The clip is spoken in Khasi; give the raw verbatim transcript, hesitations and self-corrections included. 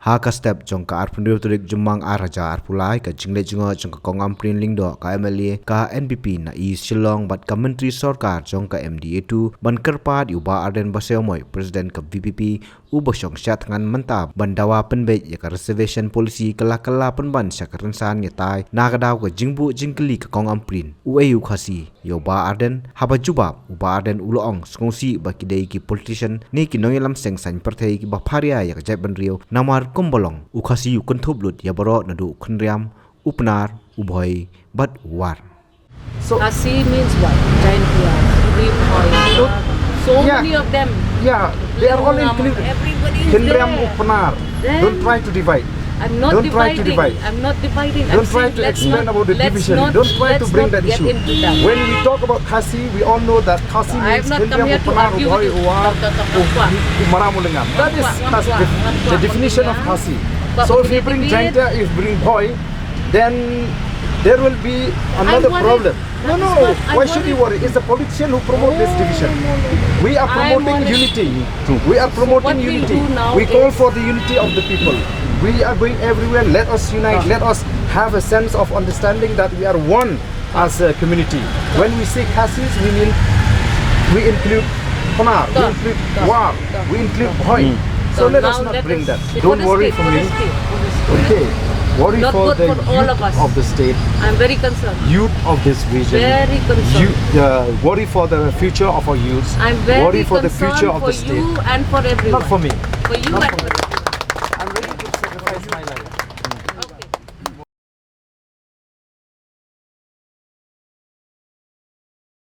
Ha ka step jong ka arphew hynriew tarik Jymmang ar hajar arphew lai, ka jingleit jngoh jong ka Kong Ampareen Lyngdoh, ka M L A ka N P P na East Shillong, bad ka Myntri Sorkar jong ka M D A two, ban kyrpad ïa u Bah Ardent Basaiawmoit, President ka V P P, uba shong sha thngan mynta, ban dawa pynbeit ïa ka reservation policy, ka la kylla pynban sha ka rynsan ngi tai, na ka daw ka jingbuh jingkylli ka Kong Ampareen, uei u Khasi ïa u Bah Ardent. Haba jubab, u Bah Ardent u la ong, sngewsih ba ki dei ki politician ne ki nongïalam seng saiñ pyrthei kiba pharia ïa ka jaitbynriew, namar kumba long, u Khasi u kynthup lut ïa baroh, naduh u Khynriam, u Pnar, u Bhoi bad u War. So Khasi means what? Giant dwarf. Bhoi. So, yeah, many of them. Yeah, they are all included. Everybody is there. Khynriam, u Pnar. Then don't try to divide. I'm not dividing. Don't try to divide. I'm not dividing. Don't try to explain about the division. Don't try to bring that issue. When we talk about Khasi, we all know that Khasi means Khynriam, u Pnar, u Bhoi, u War, u Mara, u Lyngngam. That is the definition of Khasi. So if you bring Jaintia, if you bring Bhoi, then there will be another problem. No, no, why should you worry? It's the politician who promote this division. We are promoting unity. We are promoting unity. We call for the unity of the people. We are going everywhere. Let us unite. Let us have a sense of understanding that we are one as a community. When we say Khasis, we mean we include Pnar, we include War, we include Bhoi. So let us not bring that. Don't worry for me. Okay. Worry for the youth of the state. I'm very concerned. Youth of this region. Very concerned. You, uh, worry for the future of our youths. I'm very concerned for you and for everyone. Worry for the future of the state. Not for me. For you and for everyone. I'm ready to sacrifice my life.